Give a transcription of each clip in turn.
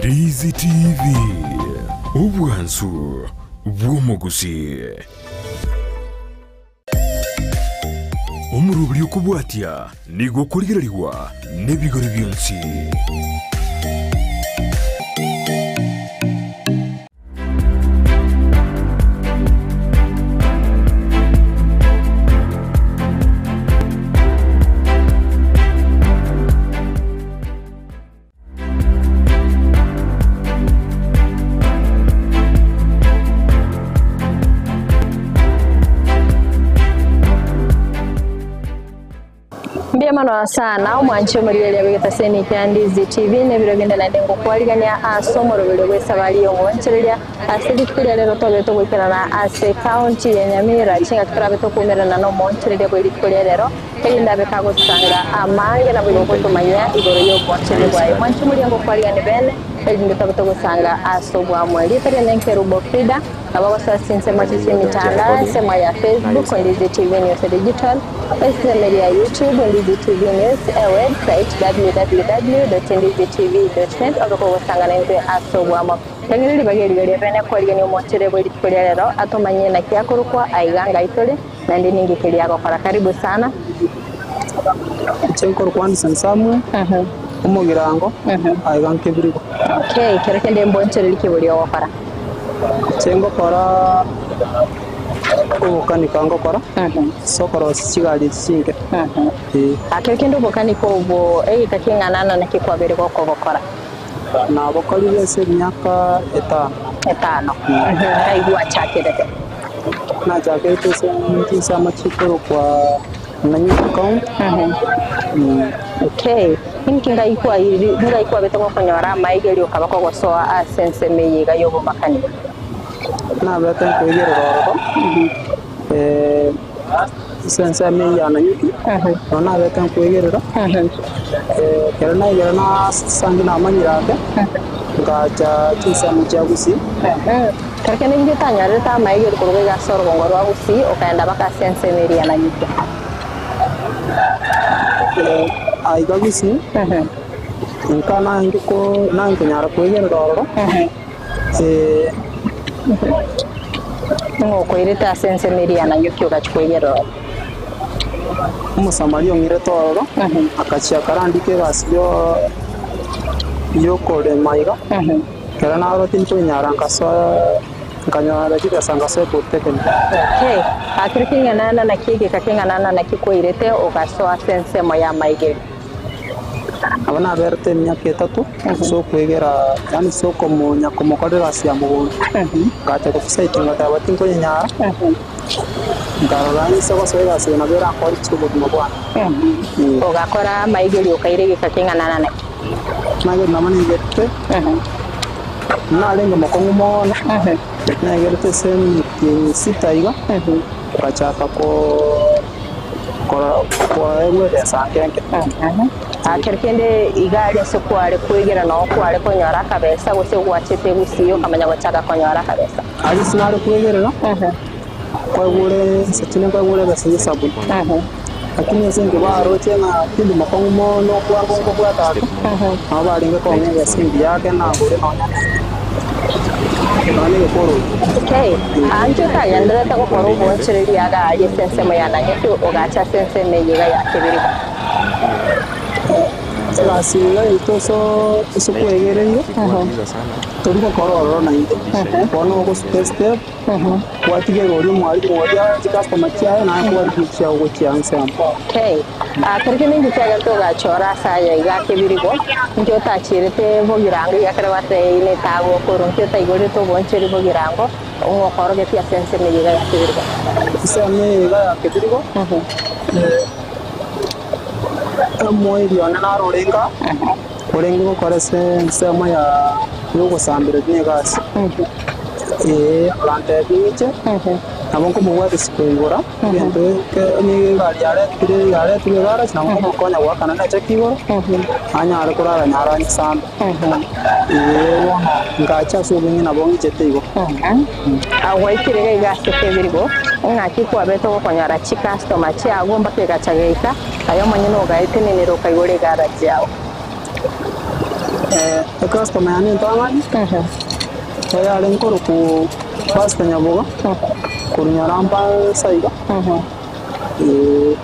Ndizi TV, obwansu bw'omogusii. Omoroberi okobwatia nigo okorigererigwa nebigori bionsi. Mbuya mono sana omwanche omorigereria bw'egetaseni kia Ndizi TV na ebiro binde naende ngokwarigania ase omoroberio bw'esabari y'ogoonchereria ase rituko ria rero tobe togoikerana ase ekaunti ya Nyamira chingaki torabe tokoumerana na omoonchereria bwe rituko ria rero Erinde abe kagosanga amange naboigo gotomanya igoro y'obwanchani bwaye. Mwanche omoriango okwarigani bene, erinde tobe togosanga ase oboamo. Erieta riane Nkerubo Frida, nabo ogosoa chinsemo echi chi'emitandao, ensemo ya Facebook, Ndizi TV News Digital, ensemo eria ya YouTube, Ndizi TV News, ewebsite, www.ndizitv.net, obe kogosanga naintwe ase oboamo. Tang'ina ribaga eriga ria bene kwarigania omochere bwe rituko ria rero, atomanye naki akorokwa aiga ngai tore. Naende ninki keria agokora? Karibu sana. Inche nkorokwa Anderson Samuel, omogirango, aiga nkebirigo. Okay, kero kende mbonchereri ki boria ogokora? Inche ngokora obokanika ngokora, ase okorosia chigari echi chinke. Eh. Ah, kero kende obokanika obwo egeka king'ana ana naki kwabeire gokobokora? Nabokorire ase emiaka etano. Etano. Ng'ai gwachakerete? Nachakerete ase chinsemo chikorokwa Nanyuki County. Okay. Inki ngai kwairi ngai kwabete gokonyora amaiga erio okaba kogosoa ase ensemo eye iga y'obomakani? Nabete nkoigerera ororo ase ensemo eye ya Nanyuki, nabo nabete nkoigerera, ekero naigerera nasangi namanyire ake, ngacha chinsemo chia Gusii. Kero kende inki otanyorerete amaiga korwa iga ase orogongo rwa Gusii okaenda mpaka ase ensemo eria ya Nanyuki? Aiga Gusii, nka nange ko nange konyara koigerera ororo. Ning'o okoirete ase ensemo eria ya Nanyuki ogachia koigerera ororo? Omosamaria ong'irete ororo, akachia akarandika egasi y'okorema iga, ekero narora tinkoinyara nkasoa nkanyora chibesa nkasoa epolytechnic. Okay, kero king'ana naki egeka king'ana naki kwairete ogasoa ase ensemo y'amaigeri? Nabo naberete emiaka etato ase okwegera, yaani ase okomonya komokora egasi ya mogondo. Ngacha gosociety ngateba tinkonyenyara, nkarora inse gosoa egasi eye nabo erankore inche obogima bwane. Ogakora amaigerio okaira egeka king'ana naki? Amaigerio nabo naigerete, narenge mokong'u mono, naigerete ase emetienyi sita iga, ngachaka koo. Koegwa ebesa nke nke. Kero kende iga aria ase kware kwegera noo kware konyora akabesa, gose gwachete gusii okamanya gochaka konyora akabesa. Aria ase nare kwegerera, nkoegwa ore ense chinde nkoegwa ore ebesa ya esabuni. Lakini ase eng'encho baroche ng'a tindi mokong'u mono bwango nkobwata ake, nabo barenge kong'a ebesa engiya ake nagore nonya ne egekoroto. Okay, inche otagendererete gokora oboonchoreria iga aria ase ensemo ya Nanyuki ogacha ase ensemo eye iga ya Kebirigo. Egasi iga yaito ase okwegereria, tori gokora ororo naende, bono ogosuka estep. Gwatigera oria omwalimu oria chicustomer chiaye naye kwarigia chiao gochia ensemo. Okay. Ah, kero kende inki kiagerete ogachora ase aya iga kebirigo, inki otachierete bogirango iga ekero gwateine etago okorwa, inki otaigorete obonchori bogirango ng'a okorogetie ase ensemo eye iga ya kebirigo? Ensemo eye iga ya kebirigo, omoerio one naro orenge aa, orenge gokora ase ensemo ya yogosambereria egasi. Ee, agantebia ng'iche, nabo nkomobwatia sikoigora, egento eke onye egari yaretire yaretirwe egarachi, nabo nkomokonya goakana na echeki igoro, anyare korara nyare anyesambe. Ee bono ngacha ase obong'e nabo ng'ichete igo. Gwaikire iga iga ase kebirigo, ng'aki kwabete gokonyora chicustomer chiago mpaka egacha geika, aye omonyene ogaetenenera okaigora egaraji yao. Ecustomer yane entang'ani, eyarenge korokwa Pastor Nyaboga, korwa Nyarampa ase iga,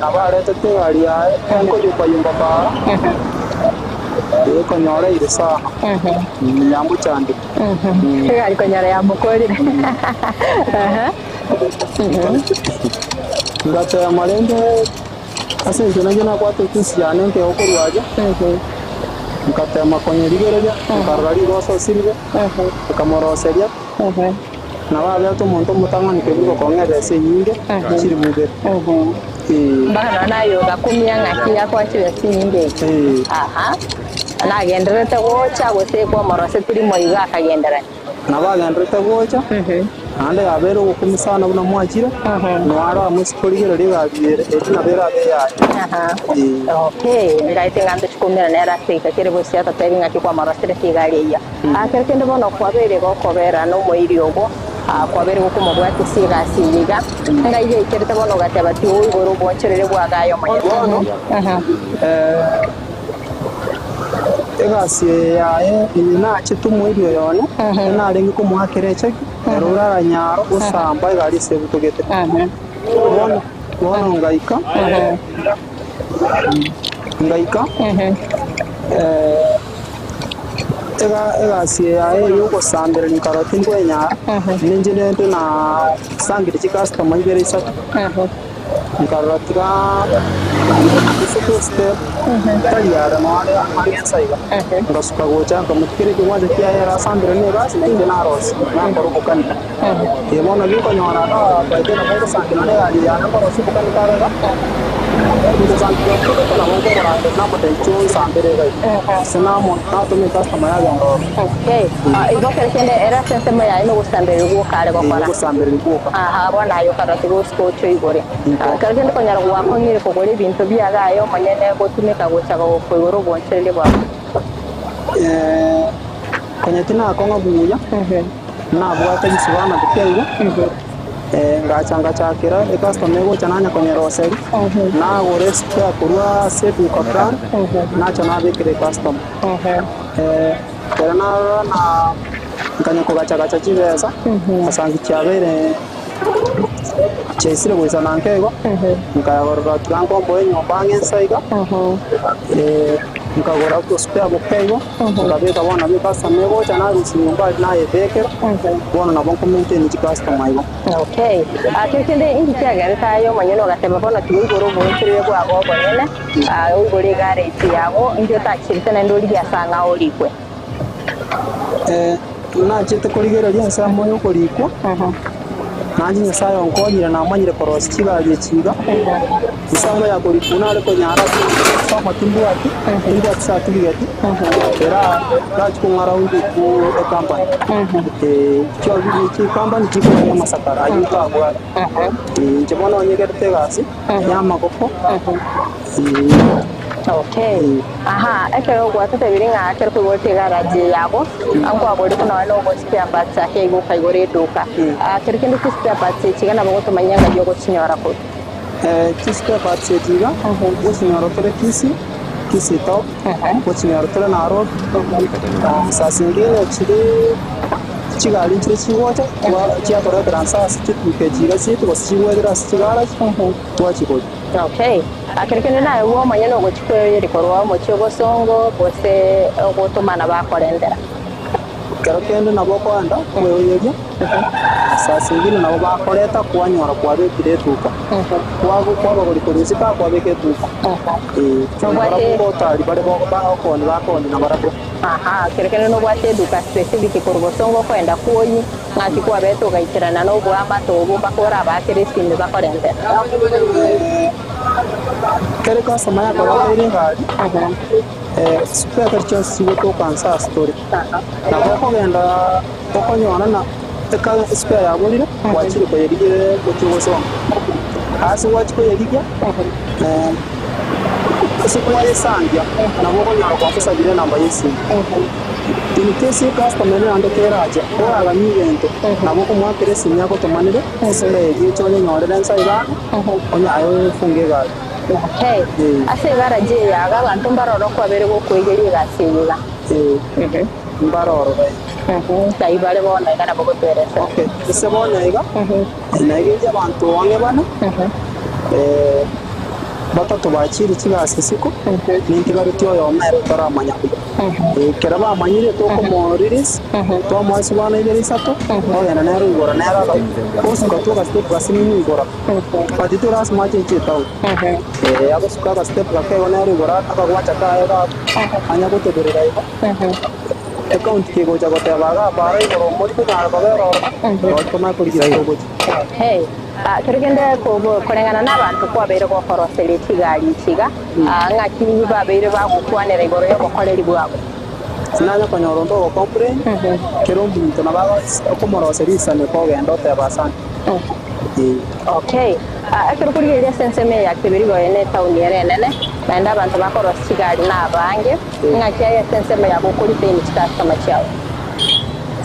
nabo aretete egari yaye ekoyumba yumba para, ekonyora ere sana, yamochandire. Egari konyora yamokorire. Ngatema rende ase enchera nainche nakwate etusi yane nkegwa korwa aria, ngatema konyerigereria, nkarora rigoso osirire, nkamoroseria, nabo abete omonto omotang'ani keburuko kong'a ebesa enyinge chilifu ibere. Ee. Mpaka nonya naye ogakumia ng'aki yakoa chibesa chinyinge echi. Ee. Aha. Nagendererete gocha gose kwamorosetie rimo igo akagenderania. Nabo agendererete gocha, naende yabeire ogokumia sana buna mwachire, noaro amo isiko rigereria egari ere, erio nabo erabe eyaye. Ee. Okay, ngaete ng'a ntochi koumerana nere ase egeka kere bosio atotebi ng'aki kwamoroseretie egari eyio. Ah, kero kende bono kwabeire gokobera nomoiri obo, ah, kwabeire gokomobwatisia egasi eye iga, ngai yaikerete bono ogateba tioigoro obonchorere bwagaye omonyene. Bono, Egasi eye yaye eye nachete omoerio oyo one, narenge komoakera echeki, ere oraranyare gosamba egari ase ebutogete. Bono bono ngaika, ngaika egasi eye yaye yogosamberania nkarora tinkwenyara, ninche rende nasangire chicustomer ibere isato. Nkarora tiga ase step tari are noare ang'e ensa iga, ngasuka gocha nkamotiga ekeng'wanso kiaye ere asambire na egasi na inche narosie, nakora obokanika. Ee bono ginkonyora igaa by then nabo ngosangi nonye egari yane nkorosia obokanika iga iga, ngosangi obokanika nabo nkomorangeria namotebia inchuo onsambere iga iga, ase namo natoma ecustomer yagenda ororo. Okay. Ah, igo kere kende ere ase ensemo yaye nogosambereri gwoka are Ee, gokora. ogosambereri gwoka. Aha, bono aye okarora tiga osike oche oigore. Nko. Ah, kero kende konyara gwakong'ire kogora ebinto biago aye omonyene gotumeka gocha koigora obonchoreria bwao. Eh, konya tinakong'a buya, nabwate risibana buya igo, eh, ngacha ngachakera ecustomer egocha nanya konyeroseria, nagora espare korwa ase eduka fulani, nacha nabekera ecustomer. Eh, ekero narora na nkanya kogacha-gacha chibesa, ngasangi chiabeire chiaisire goisana nke igo, nkayagorora tiga nkomboe enyomba ang'e inse iga, nkagora otospare boke igo, nkabeka bono nabo ecustomer egocha narusia nyomba aria nayebekera, bono nabo nko maintain chicustomer igo. Okay. Ah, kero kende inki kiagerete aye omonyene ogateba bono tiga oigore oboonchoreria bwago obonyene, ah, oigore egarage yago, inki otachirete naende origie ase ang'ao orikwe? Nachete korigereria ensemo y'okorikwa, nainche Nyasae onkonyire namanyire korosia chigari echi iga, ensemo ya korikwa nare konyara ase amo timbwati, timbwati certificate, era erachie kong'a round ku ecompany. Chicompany chikoria amasakara ayio ntabwate. Inche bono onyegerete egasi ya amagoko. Okay. Aha, ekero gwatotebirie ng'a ekero koigorete egarage eye yago, nkwaboria buna nonya nogo spare parts ake igo okaigora eduka. Ah, kero kende chi spare parts echi iga nabo ogotomanyia ng'ai ogochinyora korwa. Chi spare parts echi iga, ngochinyora tore Kisii, Kisii town, ngochinyora tore Nairobi, saa zingine chiri chigari nchire chigocha, chiatoretera nse ase chituka echi iga chiaito gose chigoetera ase chigarage, twachigora. Okay. Kero kende naye bwe omonyene ogochia kweoyeria korwa omochie obosongo, gose ogotomana bakorentera. Kero kende nabo okoenda kweoyeria, saa zingine nabo bakoreta kwanyora kwabekire etuka. Kwabagori korwa isiko aa kwabeka etuka. Ee, Nobwate- nabarabwo ngotari bare bagokoni bakoni nabarabwo. Aha, kero kende nobwate eduka specific korwa bosongo okoenda kwoyi, ng'aki kwabete ogaikerana na oboamate obwo mpaka orabaakere esimi bakorentera. Kere customer yakoreteire egari, spare tari chionsi chigotoka nse ase tore. Nabo okogenda okonyora na spare yaborire, gwachire koyerigia gochia gosonga. Ase gwachia koyerigia, ase kwayesangia, nabo okonyora kwamosabire enamba ya esimi. In case ecustomer ere naende kerache, oraganie egento, nabo okomoakera esimi agotomanere, spare eria oche onyenyorere nsa iga ang'e, onye aye ofunge egari. Okay. Eh. Ase egaraji eye iga abanto mbaroro kwabere gokoigeria egasi eye iga. Ee, mbare ororo iga. Nkai bare bono iga nabo gotweresa. Okay, ase bono iga, naigereria abanto ang'e bane, batato bachiire chigasi isiko, nintigaretie oyomo ere otaramanya buya. Ekero bamanyire tokomo release, twamoa esibana ibere isato, twagenda nere igoro nere osuka tu agastep gasinini igoro, but titorasima achenche etown. Agosuka agastep gake igo nere igoro akagwacha kaye anya goteberera igo, Ekaunti kegocha goteba iga para igoro omori konyara kobera ororo, roche komanya korigia ase ogochia. Hey, kero kende koreng'ana nabanto kwabeire gokoroseria chigari echi iga, ng'aki babeire bagokwanera igoro y'obokoreri bwabo? Tinanya konyora onde ogo complain, kera omonto nabo okomoroseria risani okogenda oteba asante. Ee. Okay. Ekero okorigereria ase ensemo eye ya Kibirigo eye netauni ere enene, naende abanto bakorosia chigari nabange, ng'aki aye ase ensemo ya gokoretain chicustomer chiao?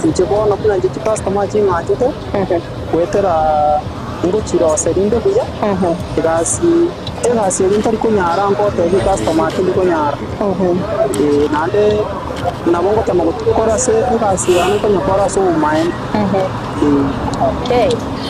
Inche bono buna inche chicustomer ching'anchete, goetera ngochiroseria inde buya, egasi egasi eria ntari konyara ngotebia ecustomer tindi konyara. Ee, naende nabo ngotema gokora ase egasi yane nkonyekora ase obomaene. Ee. Okay.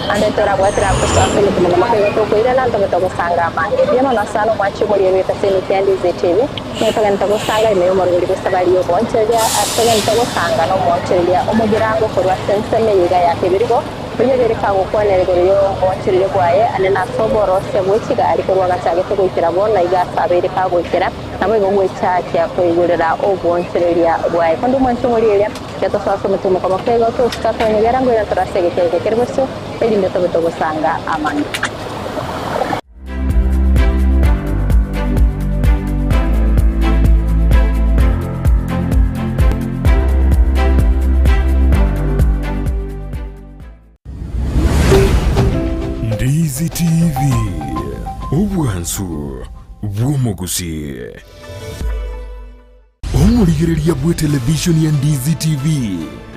Ande torabwatire ase emechie mono igo tokoirana ntobe togosanga amange. Mbuya mono sana omwanchi omorierwe etaseni kia Ndizi TV. Nigo togente gosanga ime y'omorweri bw'esabari y'oboonchoreria ase togente gosanga nomoonchoreria omogirango korwa ase ensemo eye iga ya kebirigo, oyio obeire kagokwanera igoro y'oboonchoreria bwaye ande nase oborosia bwe chigari korwa agachagete goikera bono iga ase abeire kagoikera, naboigo gwechakia koigorera oboonchoreria bwaye. Konde omwanchi omorieria, tiga tosoe ase omochie omokomoke igo tosika tonyegera ngoira ntore ase egeka eke kere bosio, erinde tobe togosanga amange. Ndizi TV, obwansu bw'omogusi. Omorigereria bw'etelevishoni ya Ndizi TV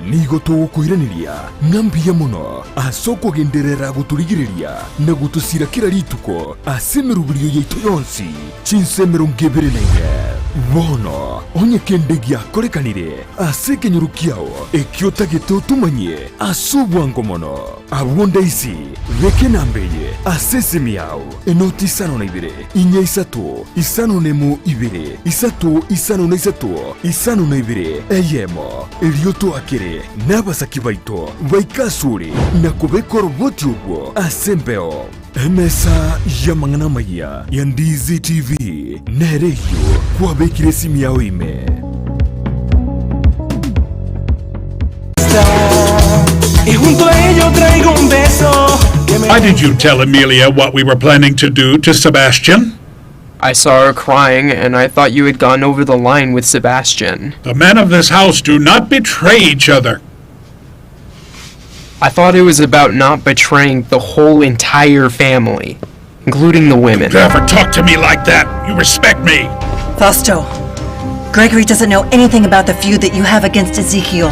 nigo togokoiraneria ng'a mbuya mono ase okogenderera gotorigereria na gotosira kera rituko ase emeroberio yaito yonsi chinsa 24. Bono onye kende giakorekanire ase ekenyoro kiao ekio otagete otomanyie ase obwango mono, abwo ndaisi beka enamba eye ase esimi yao, enoti isano na ibere, Inya isato, isano nemo ibere, isato isano na isato, isano na ibere, eyemo. Erio toakere nabasaki baito baike asore na kobeka oroboti orwo ase embeo. Emesa y'amang'ana amayia ya Ndizi TV nere eyio kwabekire esimi yao ime. Why did you tell Amelia what we were planning to do to Sebastian? I saw her crying, and I thought you had gone over the line with Sebastian. The men of this house do not betray each other. I thought it was about not betraying the whole entire family, including the women. Don't ever talk to me like that. You respect me. Fausto, Gregory doesn't know anything about the feud that you have against Ezekiel.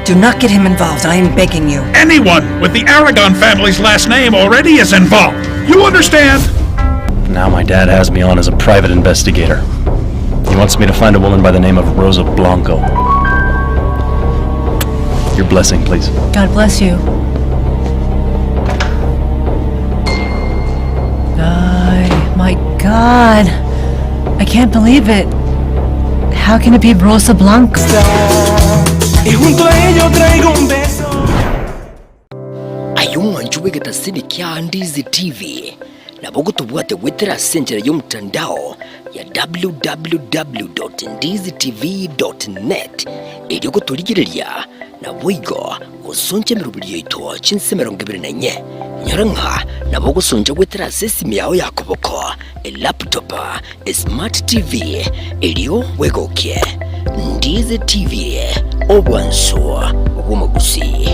Do not get him involved, I am begging you. Anyone with the Aragon family's last name already is involved. You understand? Now my dad has me on as a private investigator. He wants me to find a woman by the name of Rosa Blanco. Your blessing, please. God bless you. Ay, my God. I can't believe it. How can it be Rosa Blanco? Aye omwancho bw'egetasini kia Ndizi TV, nabo ogotobwate goetera ase enchera y'omotandao ya www.ndizitv.net erio gotorigereria naboigo gosoncha emeroberio yaito chinse 24. Nyora ng'a nabo ogosoncha goetera ase esimi yao ya koboko, elaptop, esmart TV, erio bwegokie. Ndizi TV, obwansu bw'omogusii.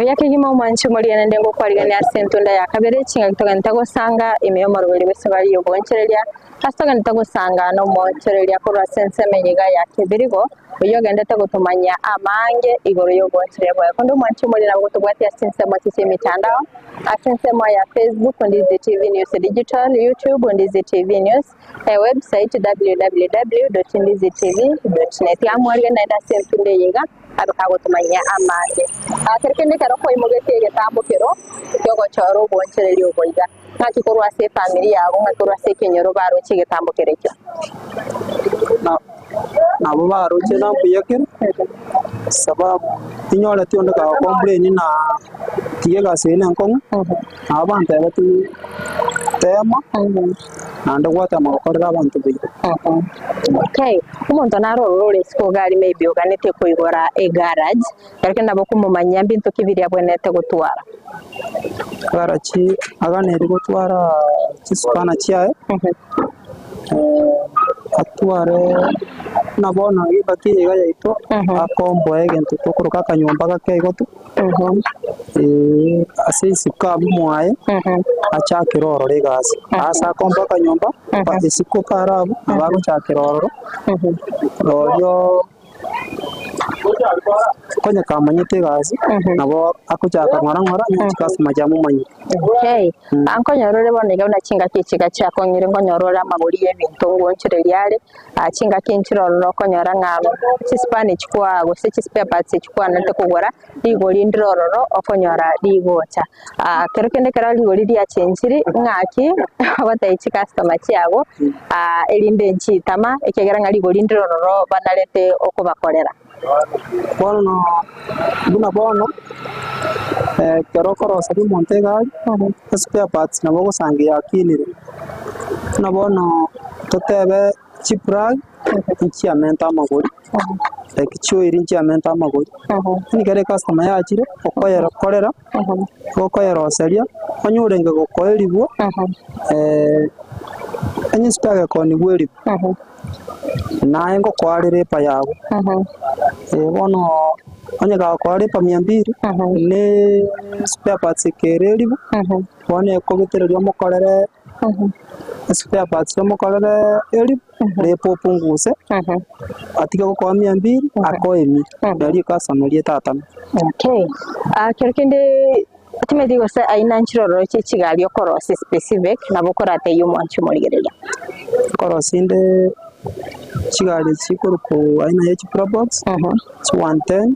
Mbuya kegima omwanchi omoria naende ngokwarigania ase entunda ya kabere, chingaki togente gosanga ime y'omoroberi bw'esabari y'ogoonchoreria, ase togente gosanga nomoonchoreria korwa ase ensemo eye iga ya kebirigo, oyio ogendete gotomanyia amaange igoro y'ogoonchoreria bwaye. Konde omwanchi omoria nabo gotobwatia ase ensemo echi chi'emitandao, ase ensemo ya Facebook, Ndizi TV News Digital, YouTube, Ndizi TV News, Ewebsite, www.ndizitv.net. Amwariganie naende ase entunda eye iga, abe kagotomanyia amange. Kero kende ekero kwaimogetie egetambo kero kiogochora obonchereri obo iga, ng'aki korwa ase efamiri yago, ng'aki korwa ase ekenyoro baroche egetambo kere ekio? Nabo baroche na mbuya kere, sababu tinyoreti onde kagocomplain na tiga egasi eye nenkong'u, nabo bantebetie tema. naende gwatema gokorera abanto buya. Okay, omonto naro ororo ore isiko iga aria maybe oganete koigora egarage, ekero nabo okomomanyia mbinto ki biria abwenerete gotwara? Garage aganeri gotwara chisupana chiaye, atware buna bono engaki eye iga yaito, akomboe egento tokoroka akanyomba gake igo tu. Ase isiko abwo mwaye, achakere ororo egasi. Ase akomba akanyomba, isiko kare abwo, nabo agochakera ororo, rorio konya kamanyete egasi, nabo agochaka ng'ora ng'ora, onye chikasitoma chiamomanyete. Okay, nkonyora ore bono iga buna chingaki echi iga chiakong'ire, nkonyora ore amagori ya ebinto ngoonchoreria are. Chingaki nchire ororo okonyora ng'a chisipani chikwa gose chispare parts chikwanete kogora, rigori ndire ororo okonyora rigocha. Kero kende ekero rigori riachenchiri ng'aki ogotebia chicustomer chiago erinde nchitama ekiagera ng'a rigori ndire ororo banarete okobakorera. Bono buna bono ekero okoroseria omonto egari, espare parts nabo ogosangia yakinire. Buna bono totebe chiplug nchiamente amagori, like chioil nchiamente amagori, yaani ekero ecustomer yachire okoyekorera, okoyeroseria, onye orenge gokoerigwa onye espare gekoonigwa eribu. Naye ngokoa ripa yago. Bono onye gakoa ripa mia mbili, ne spare parts ekere eribu, bono ekobetereria omokorere spare parts omokorere eribu, ripa opunguse, atige gokoa mia mbili, akoe emia, nario ecustomer eria etatame. Okay, kero kende timanyeti gose aina nchirororo chie chigari okorosia specific nabo okoratebie omwanchi omorigereria. Nkorosia inde chigari chikorokwa aina ya chiprobox, chi 110,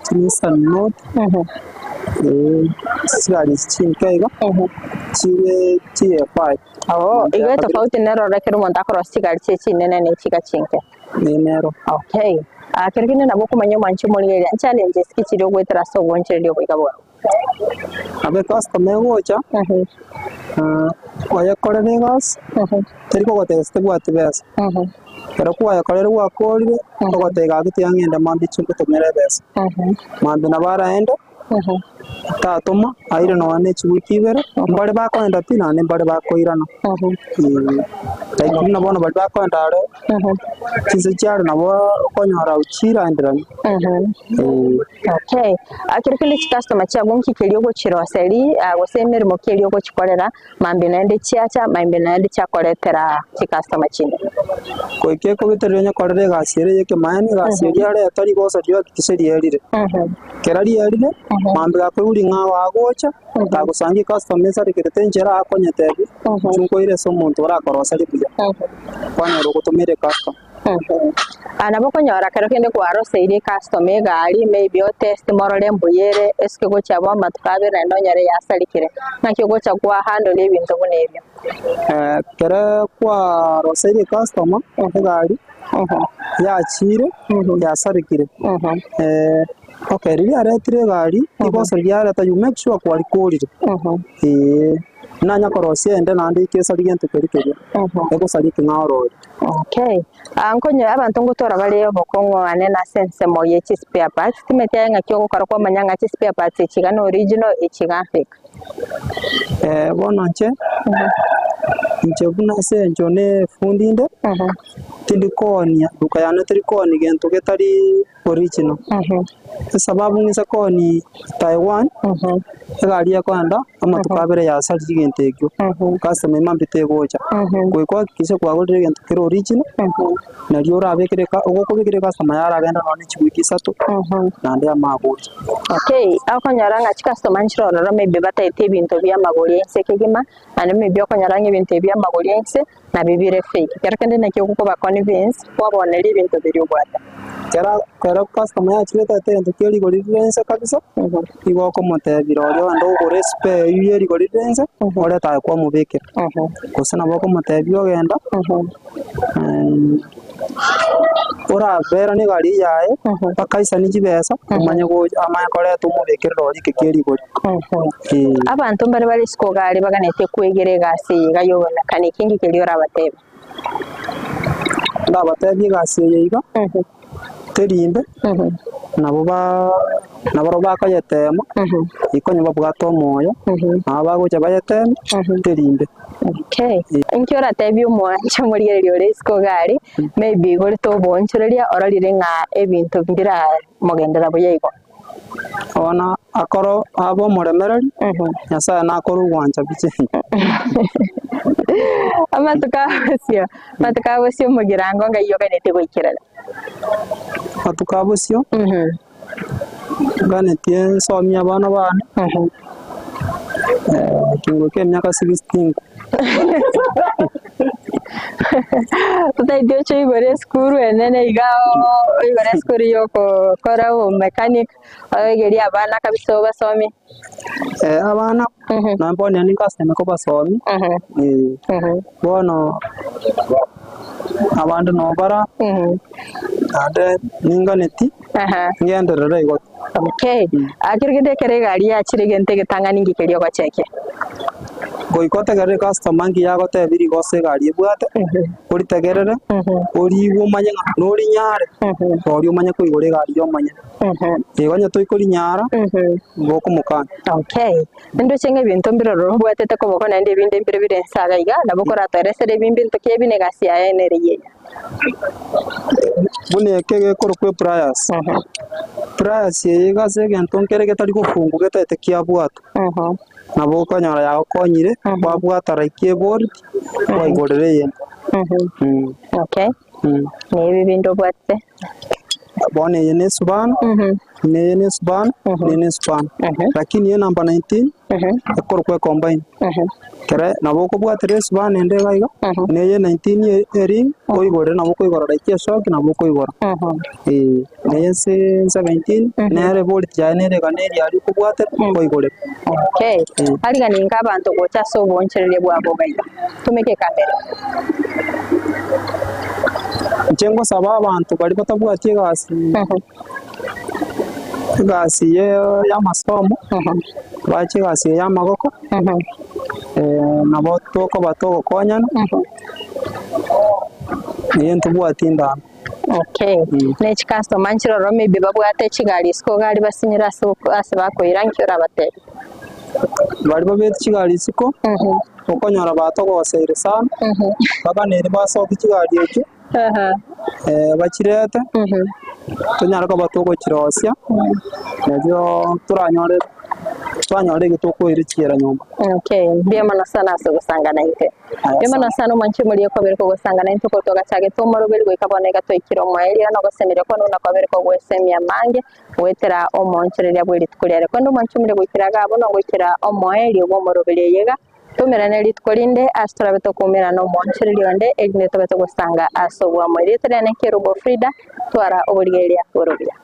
chi Nissan Note, chigari echi chinke iga, chire chie five. Oo, igo etofauti neroro ekero omonto akorosia chigari chie chinene ne chiga chinke. Nero. Okay. Ah, kero kende nabo okomanya omwanchi omorigereria challenges ki chiria ogoetera ase obwanchereria oboiga bwao. Nabo ecustomer egocha, oyekorere egasi, teri kogotebia gose tebwati besa. Ekero kwayekorire gwakorire, ogotebia gaki tiga ng'ende mambia chingotomere ebesa. Mambia nabo araende. Tatoma aire nonya ne chiwiki ibere, mbare bakoenda pi naende mbare bakoirana. Like buna bono baria bakoenda are, chinse chiare nabo okonyora chiraenderani. Okay, ekero kende chicustomer chiago nki keria ogochiroseri gose emeremo ki eria ogochikorera mambia naende chiacha mambia naende chiakoretera chicustomer chinde? Goika ekobetereria onye korera egasi ere ya ekemaene, egasi eria areta rigoso riahakikishe rierire. Ekero rierire, mambia gakoigwa ring'ao agocha, gagosangia ecustomer esarekerete enchera akonyetebia, inche nkoire ase omonto orakoroserie buya, kwanyora ogotomera ecustomer. Nabo okonyora kero kende kwaroseirie ecustomer egari maybe oteste morore mbuya ere, esike gochia abwo amatuko abere naende onyore yasarekire, naki ogocha kwa handle ebinto buna ebio? Ekero kwaroseirie ecustomer egari, yachire yasarekire, okay riria yaretire egari, rigoso riria yareta you make sure kwarikorire, eeh, nanya korosia ende naende ekesaria gento keria keria, egosaria ekeng'ao orore. Okay, nkonye abanto ngotora bare obokong'u one nase ensemo ye chispare parts, timanyeti aye ng'aki ogokora kwamanya ng'a chispare parts echi iga ne original echi iga fake. Bono inche, inche buna ase eng'encho ne efundi inde, tindi koonia, eduka yane teri koonia gento getari. Original. Esababu ng'ise koonia Taiwan, egari ekoenda amatuko abere yasaririe egento ekio, customer mambia tegocha. Goika ohakikishe kwagorire egento kere original, nario orabekere eka ogokobekera ecustomer yaragenda nonye ne chiwiki isato, naende amanye gocha. Okay, okonyora ng'a chicustomer nchire ororo maybe bataete ebinto bia amagori a inse kegima, naende maybe okonyora ng'a ebinto ebi bia amagori a inse nabio bire fake. Ekero kende naki ogokoba convince kwabaoneria ebinto biria obwate. Kera kero customer yachire etagete egento kia rigori rire inse kabisa, igo okomotebia rirorio ogende ogore espare eywo ye rigori rire inse, orete aye kwamobekera. Gose nabo okomotebia ogenda orabera na egari yaye mpaka aisanie chibesa omanye gocha amanye koreta omobekere rori eke kia rigori. Eeh. Abanto mbare bare isiko iga aria baganetie kwegera egasi eye iga ya obomechanic, inki keria orabatebie? Ndabatebie egasi eye iga, teri imbe, nabo ba nabarobwo bakoyetema, ikonya babwate omoyo, nabo bagocha bayeteme, teri imbe. Okay, inki oratebie omwancha omorigereria ore isiko iga aria, maybe igorete oboonchoreria ororire ng'a ebinto mbiramogenderera buya igo? Bono akoro abe omoremereri, Nyasae nakore ogwancha biche. Amatuko abosio, amatuko abosio omogirango ngai oganetie goikerana. Amatuko abosio, nganetie nsomie abana bane, kingoika emiaka 16. Totaeti oche oigore esukuru enene iga oigore esukuru ya okokora obomechanic, oegerie abana kabisa obasomie. Abana nabo bono ningaseme kobasomia, bono abande nabo bara, naende ninganeti ngenderere igo. Okay, ekero kende ekero egari yachire egento egetang'ani inki keria ogochekia? Goika otegerere customer nki yagotebia rigoso egari ebwate, oritegerere, oriigwe omanye ng'a norinyare, rorio omanye koigora egari ya omonyene. Igo onye toikorinyara, nigo okomokania. Okay, nindoche ng'a ebinto mbire ororo obwatete koboko naende ebinde mbire bire inse iga iga, nabo okoratoeresera ebi mbinto ki ebi na egasi yaye nere eyio. Buna eke gekorokwa epliers, pliers eye iga ase egento nkere getari gofungwa getaete kiabwatwa, nabo okonyora yagokonyire kwabwata like ebolt kwaigorera eyende. Okay, na ebi binde obwatete? Bono eye ne esubana, na eye ne esubana, na eye ne esubana, lakini enamba 19 ekorokwa ecombine. Ekere nabo okobwatera esubana ende iga iga, na eye 19 ering oigorere nabo okoigora like eshoki nabo okoigora, eh. Na eye 17 nere eboriti yaye nere iga neri aria okobwatera oigorere. Okay, arigani inka abanto gocha ase oboonchoreria bwabo iga iga. Tumeka ekamera. Inche ngosaba abanto baria batabwati egasi, egasi ya amasomo, bache egasi eye ya amaboko, nabo tokoba togokonyana, naende ntobwati endama. Okay, ne chicustomer nchire ororo maybe babwate chigari isiko iga aria basinyire ase ase bakoira nki orabatebie? Baria babete chigari isiko, okonyora batogoseire sana, baganeri basokie chigari echio, bachirete, tonyare koba togochirosia, nario toranyore twanyora eki tokoira chiira nyomba. Okay, mbuya mono sana ase ogosanga naintwe. Mbuya mono sana omwanchi omoria okobere kogosanga naintwe korwa twagachagete omoroberi goika bono iga twaikire omoerio na ogosemeria kwane buna kwabere kogwesemia amange goetera omoonchoreria bwe rituko riare. Korende omwanchi omoria goikera iga abwo nogoikera omoerio bw'omoroberi oyo iga, Toumerane rituko rinde ase torabe tokoumerana nomoonchoreria onde, erinde tobe togosanga ase oboamo. Erieta riane Kerubo Frida, twara oborigereria bore obuya.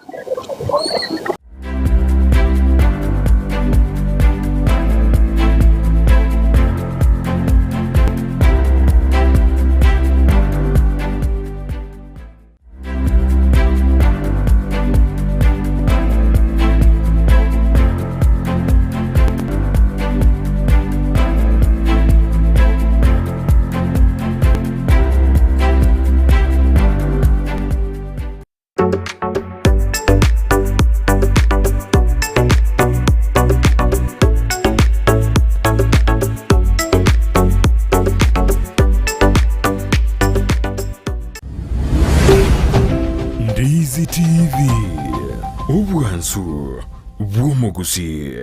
Gusii.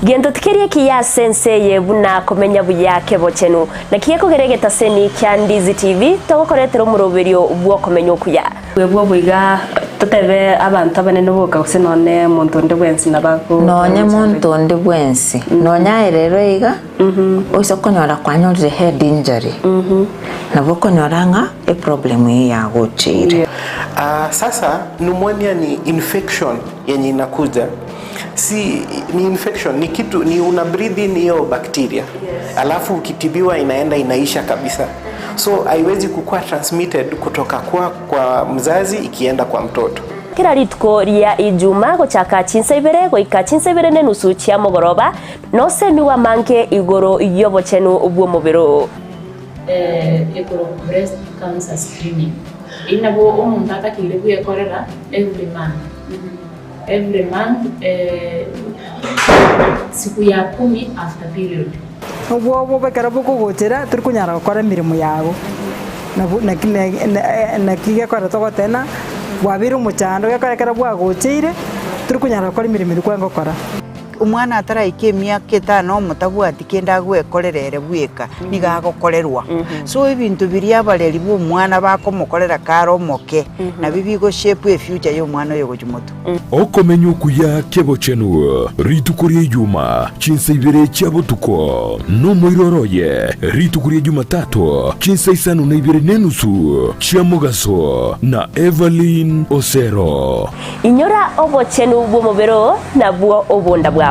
Gento tikeri ekiya ase ense eye buna komenya buya kebochenu. Naki gekogera egetaseni kia Ndizi TV togokoretera omoroberio bw'okomenya okuya. Bwebwo boiga totebe abanto abanene boka gose nonye monto onde bwensi nabo ago Nonye monto onde bwensi, nonye aye rero iga, oise konyora kwanyorire head injury, nabo okonyora ng'a eproblem eyio yagocheire. Ah, sasa pneumonia ni infection yenye inakuja si ni infection ni kitu ni una breathe in hiyo bacteria alafu ukitibiwa inaenda inaisha kabisa so haiwezi kukuwa transmitted kutoka kwa, kwa mzazi ikienda kwa mtoto Kera rituko ria Ijuma gochaka chinsa ibere goika chinsa ibere nenusu chia mogoroba, nosemigwe amange igoro y'obochenu bw'omobere oo. Ekorokwa breast cancer screening. Eyio nabo omonto atakeire bwekorera every month, every month siku ya kumi after period. Obwoba ekero bokogochera tori konyara gokora emeremo yago, nabo naki naki gekogera togoteba ng'a bwabeire omochando gekogera ekero bwagocheire tori konyara gokora emeremo eria kwarenge gokora. Omwana ataraika emiaka etano omotabwati kende agwekorera ere bweka, nigo agokorerwa. So ebinto biria abareri ba omwana bakomokorera kare omoke, nabio bigo shape efuture ya omwana oyo gochia motwe. Okomenya okuya k'ebochenu rituko ria Ijuma, chinsa ibere chia botuko, nomoiroro oye rituko ria Jumatato, chinsa isano na ibere nenusu chia mogaso, na Evelyn Osero. Inyora obochenu bw'omobere oo, nabwo obonda bwao.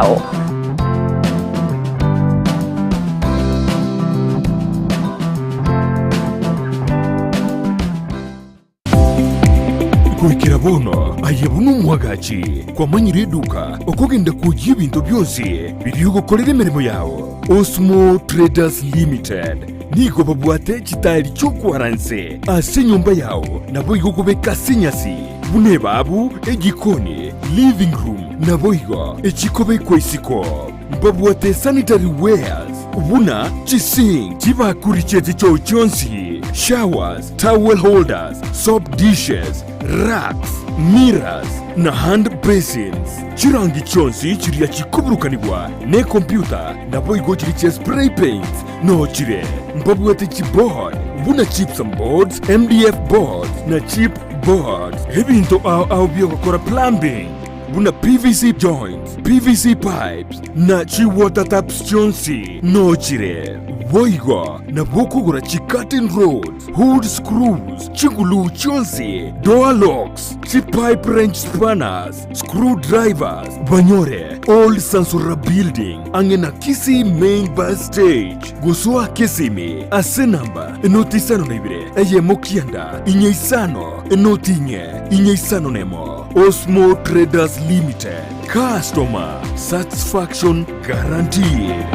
Goikera bono aye buna omwagachi kwamanyire eduka okogenda kwoyia ebinto bionsi biria ogokorera emeremo yao. Osmo Traders Limited nigo babwate chitairi chi'okwara nse ase enyomba yao naboigo kobeka ase enyasi buna ebabu, ejikoni, living room naboigo echikobekwa isiko. Mbabwate sanitary wares buna chisink, chibakuri chie chichoo chionsi, showers, towel holders, soap dishes, racks, mirrors, na hand basins. Chirangi chionsi chiria chikoburukanigwa nekompyuta naboigo chiria chia spray paints noo chire. Mbabwate chiboard buna gypsum boards, MDF boards na chip boards. Ebinto ao ao biogokora plumbing buna PVC joints, PVC pipes, na chi-water taps chionsi noo chire. Boigo nabo okogora chi-curtain rods, hood screws, chiguluu chionsi, door locks, chi-pipe wrench spanners, screw drivers, banyore Old Sansora Building ang'e na Kisii Main Bus Stage. Gosoa Kisimi ase namba enoti isano na ibere eyemo kianda inye isano enoti inye inye isano nemo. Osmo Traders Limited, customer satisfaction guaranteed.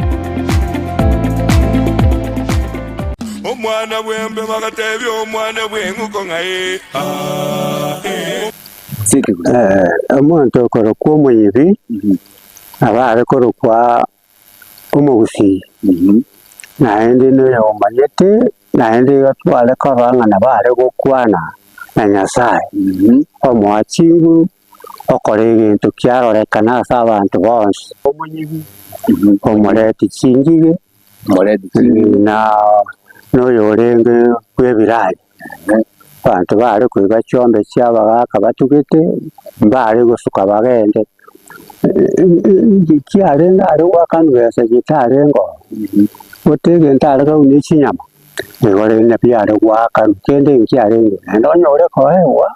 Omwana bw'embe bagatebia omwana bw'eng'uko ng'a ee, aa, ee. Omonto okorokwa omoibi, nabo are korokwa omogusii, naende noyomanyete, naende iga tware korora ng'a nabo are gokwana na Nyasaye, omoa chinguru, okora egento kiarorekana ase abanto bonsi. Omonyibi, omoreti chingige, na noyorenge bw'ebiranya, abanto bare koiba chiombe chia abagaka batugete, mbare gosuka bagende, chiarenge are goakanwa besa chitarenge oo, gote egento are kobuna chinyama, nigo rende biare goakanwa, kende nkiarenge, naende onyore koegwa.